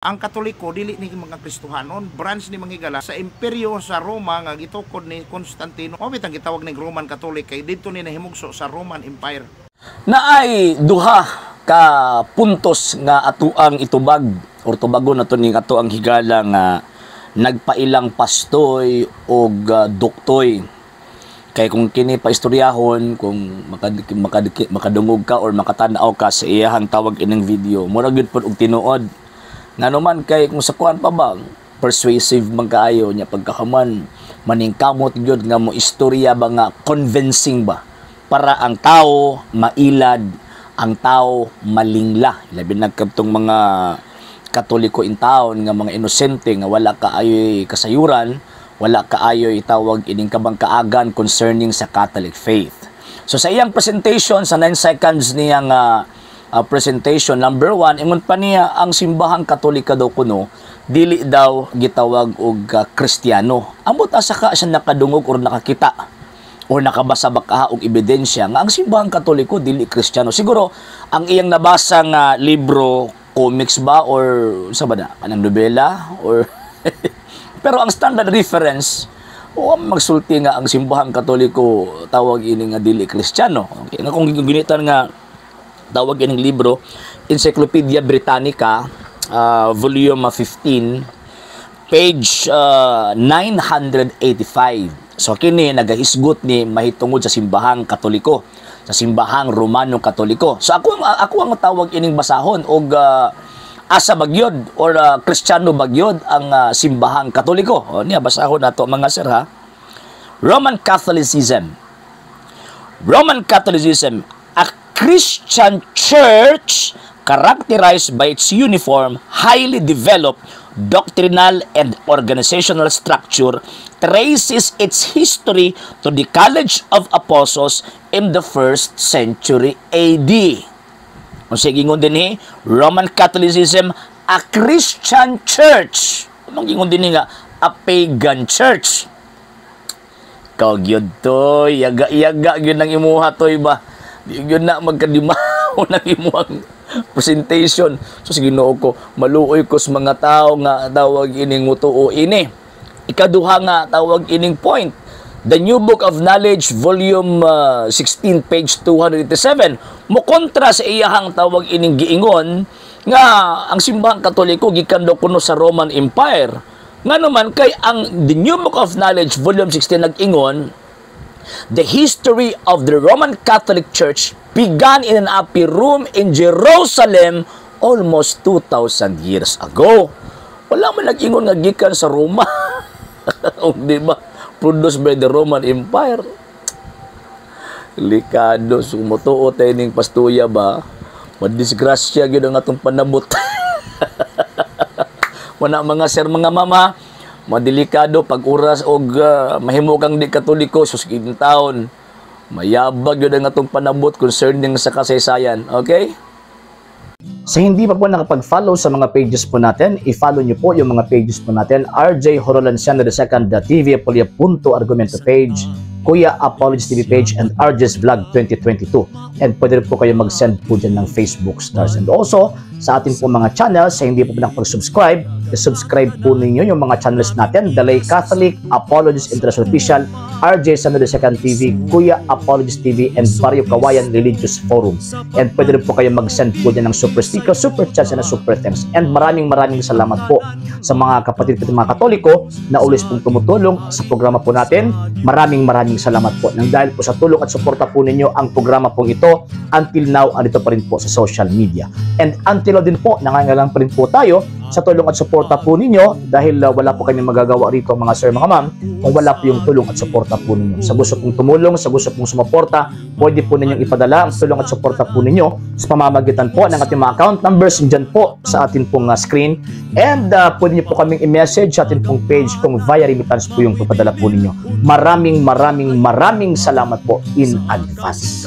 Ang Katoliko dili ni mga Kristohanon, branch ni mga higala sa imperyo sa Roma nga gitukod ni Constantino. Mao bitang gitawag ning Roman Catholic kay didto ni nahimugso sa Roman Empire. Naay duha ka puntos nga atuang itubag or tubagon nato ning atuang higala nga nagpailang pastoy og duktoy. Kay kung kini paistoryahon, kung makadungog ka or makatan-aw ka sa iyahang tawag ining video, mura gyud pod og tinuod. Ngano man kay kung sa kuan pa ba, persuasive man kaayo niya, pagkakaman maningkamot gyud nga mo istorya ba nga convincing ba, para ang tao mailad, ang tao malingla, labi na kadtong mga Katoliko in town nga mga inosente nga wala kaayoy kasayuran, wala kaayoy tawag ining kabangkaagan concerning sa Catholic faith. So sa iyang presentation, sa 9 seconds niya nga presentation, number 1, ingon pa niya ang Simbahang Katolika daw kuno dili daw gitawag og Kristiyano. Ambot asa ka siya nakadungog or nakakita or nakabasa ba ka og ebidensya nga ang Simbahang Katoliko dili Kristiyano? Siguro ang iyang nabasa nga libro, comics ba or sa ba na kanang nobela or pero ang standard reference o magsulti nga ang Simbahang Katoliko tawag ini nga dili Kristiyano. Okay, nga kung ginitan nga tawag ining libro, Encyclopedia Britannica, volume 15, page 985. So kini nagahisgot ni mahitungod sa Simbahang Katoliko, sa Simbahang Romano Katoliko. So ako ang tawag ining basahon og asa bagyod or Kristiyano bagyod ang Simbahang Katoliko. O niya, basahon nato, mga sir, ha. Roman Catholicism. Roman Catholicism, a Christian church characterized by its uniform, highly developed doctrinal and organizational structure, traces its history to the College of Apostles in the first century AD. Kung sige ingon din, Roman Catholicism, a Christian church. Anong ingon din nga a pagan church? Ikaw gyud toy, yaga-yaga gyud ang imuha, toy, ba? Di gyud na magkadimaho ng imuhang presentation. So sige, Ginoo ko, maluoy ko sa mga tao nga tawag ining mutuo ini. Ikaduha nga tawag ining point. The New Book of Knowledge, Volume 16, page 287, mo kontra sa iyahang tawag ining giingon nga ang Simbahang Katoliko gikan daw kuno sa Roman Empire. Nga naman kay ang The New Book of Knowledge, Volume 16, nag-ingon, "The history of the Roman Catholic Church began in an upper room in Jerusalem almost 2,000 years ago." Wala man nag-ingon nga gikan sa Roma. O, di ba? Produced by the Roman Empire. Likado, sumutuo tayo ning pastuya ba? Madisgrasya gyud ang atong panabot. Wala, mga sir, mga mama, madelikado pag oras og mahimo kang di Katoliko, sus taon. Mayabag yun ang atong panabot concerning sa kasaysayan. Okay? Sa hindi pa po nakapag-follow sa mga pages po natin, i-follow nyo po yung mga pages po natin: RJ Horolanciano II TV, Apolia Punto Argumento page, Kuya Apologies TV page, and RJ's Vlog 2022. And pwede rin po kayo mag-send po dyan ng Facebook stars. And also, sa atin po mga channels, sa hindi po nakapag-subscribe, i-subscribe po ninyo yung mga channels natin: Dalay Catholic, Apologies International Official, RJ Sano II TV, Kuya Apologies TV, and Barrio Kawayan Religious Forum. And pwede rin po kayo mag-send po dyan ng super sticker, super chats, and super thanks. And maraming maraming salamat po sa mga kapatid ko mga Katoliko na always pong tumutulong sa programa po natin. Maraming maraming salamat po. Nang dahil po sa tulong at suporta po ninyo, ang programa pong ito until now andito pa rin po sa social media. And until now din po, nangangailangan pa rin po tayo sa tulong at suporta po ninyo dahil wala po kami magagawa rito, mga sir, mga ma'am, kung wala po yung tulong at suporta po ninyo. Sa gusto pong tumulong, sa gusto pong sumuporta, pwede po ninyong ipadala ang tulong at suporta po ninyo sa pamamagitan po ng ating mga account numbers dyan po sa atin pong screen. And pwede niyo po kaming i-message sa atin pong page kung via remittance po yung papadala po ninyo. Maraming maraming maraming salamat po in advance.